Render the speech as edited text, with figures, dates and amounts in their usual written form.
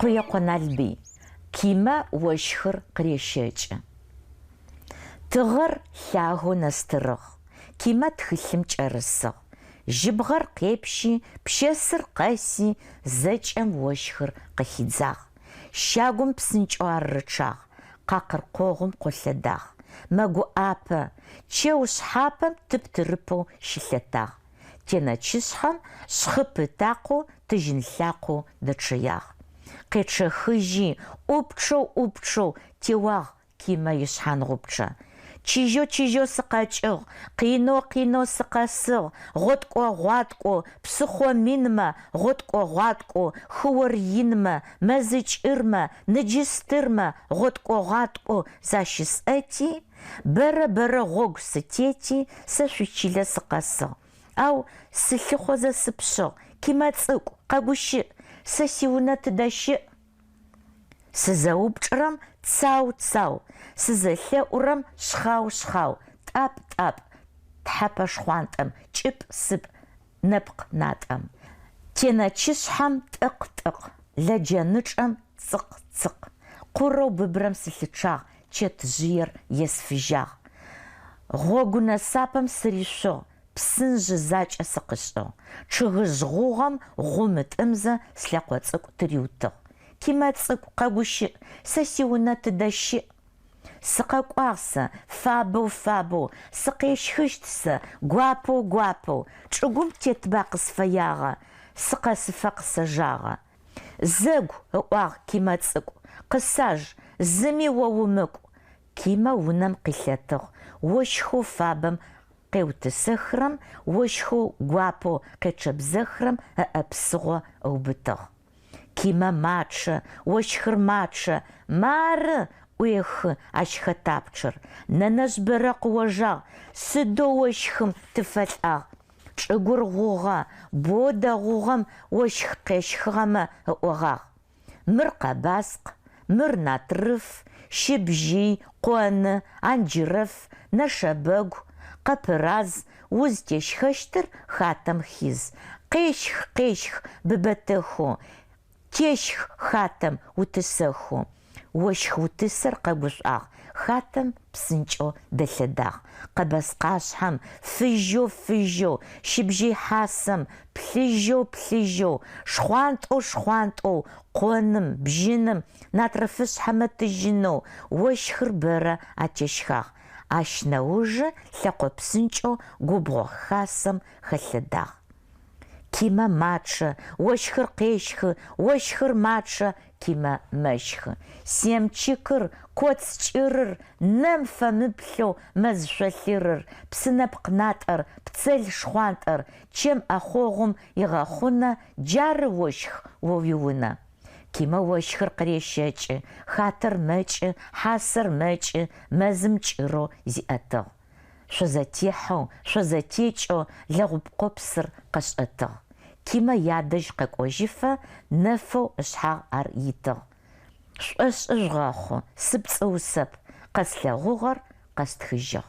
Къуекъо Налбый. Кимэ ощхыр къырещэкӏы. Тыгъэр лъагэу нэстырыгъ. Кимэ тхылъым кӏэрысыгъ. Жьыбгъэр къепщи, пщэсыр къэси, зэкӏэм ощхыр къыхидзагъ. Щагум псынкӏэу ар рычъагъ, къакъыр къогъум къолъэдагъ. Мэгуӏапэ, чэу шъхьапэм тып-тырыпэу щылъэтагъ. Тенэчышъхьэм шъхъы пытакъоу тыжьын лъакъоу дэчъэягъ. Къечъэхыжьи, ӏупчъэу-ӏупчъэу теуагъ Кимэ ишъхьангъупчъэ. Чыжьэу-чыжьэу сыкъэкӏыгъ, къинэу-къинэу сыкъэсыгъ, гъоткӏо-гъуаткӏоу, псыхъо минмэ, гъоткӏо-гъуаткӏоу, хыор инмэ, мэзы кӏырмэ, ныджы стырмэ, гъоткӏо-гъуаткӏоу защысӏэти, бэрэ-бэрэ гъогу сытети, сэ шъуичылэ сыкъэсыгъ. Ау сылъыхъозэ сыпшъыгъ, Кимэ цӏыкӏу, къэгущыӏ, сэ сиунэ тыдэ щыӏ? Сызэупчӏырэм цау-цау, сызэлъэӏурэм шъхъау-шъхъау, тӏапӏ-тӏапӏ, тхьэпэ шхъуантӏэм, кӏыпӏ-сыпӏ, нэпкъ натӏэм. Тенэчышъхьэм тӏыкъ-тӏыкъ, лэджэнычӏэм цӏыкъ-цыкъ. Къурэу быбрэм сылъычъагъ, чэтжъыер есфыжьагъ. Гъогунэ сапэм сыришъугъ, Псынжъ закӏэ сыкъышӏыгъ. Чъыгыжъ гъугъэм гъумытӏымзэ слъэкъо цӏыкӏу тыриутыгъ. Кимэ цӏыкӏу, къэгущыӏ, сэ сиунэ тыдэ щыӏ? Сыкъэкӏуагъ сэ, фабэу, фабэу, сыкъещхыщт сэ, гуапэу, гуапэу, чӏыгум тетба къысфэягъэ, сыкъэсыфэ къысэжагъэ. Зэгу, ыӏуагъ Кимэ цӏыкӏу, къысаж, зыми о умыкӏу. Кимэ унэм къилъэтыгъ, ощхэу фабэм къеутысэхрэм, ощхэу гуапэу къечъэбзэхрэм ыӏэ псыгъо ыубытыгъ. Кимэ мачъэ, ощхыр мачъэ, мары, ӏуехы ащ хэтапчъэр. Нэнэжъ бэрэ къыожагъ, сыдэу ощхым тыфэлӏагъ. Чӏыгур гъугъэ, боу дэгъугъэм ощх къещхыгъэмэ ыӏогъагъ. Мыр къэбаскъ, мыр натрыф, щыбжьый, къоны, анджырэф, нэшэбэгу, къэпыраз, узтещхэщтыр хатэм хиз. Къещх, къещх, быбэтэхыу, тещх хатэм, утысэхыу. Ощх утысэр къэгушӏуагъ, хатэм псынкӏэу дэлъэдагъ. Къэбэскъашъхьэм, фыжьэу, фыжьэу, щыбжьый хьасэм, плъыжьэу, плъыжьэу, шхъуантӏэу, шхъуантӏэу, къоным, бжьыным, натрыфышъхьэмэ тыжьынэу, ощхыр бэрэ атещхагъ. Ащ нэужы лъэкъо псынкӏэу губгъо хасэм хэлъэдагъ. Кимэ мачъэ, ощхыр къещхы, ощхыр мачъэ, Кимэ мэщхы. Семчыкыр, коц кӏырыр, нэм фэмыплъэу мэз шъолъырыр, псы нэпкъ натӏэр, пцел шхъуантӏэр, чэм ӏэхъогъум игъэхъунэ, джары ощх о уиунэ. Кимэ ощхыр къырещэкӏы, хатэр мэкӏы, хьасэр мэкӏы, мэзым кӏырэу зиӏэтыгъ. Шъозэтехьэу, шъозэтекӏэу лэгъупкъопсыр къэшӏэтыгъ. Кимэ ядэжь къэкӏожьыфэ нэфэу ышъхьагъ ар итыгъ. Шӏошӏы жъугъэхъу, сыпцӏыусэп, къэслъэгъугъэр къэстхыжьыгъ.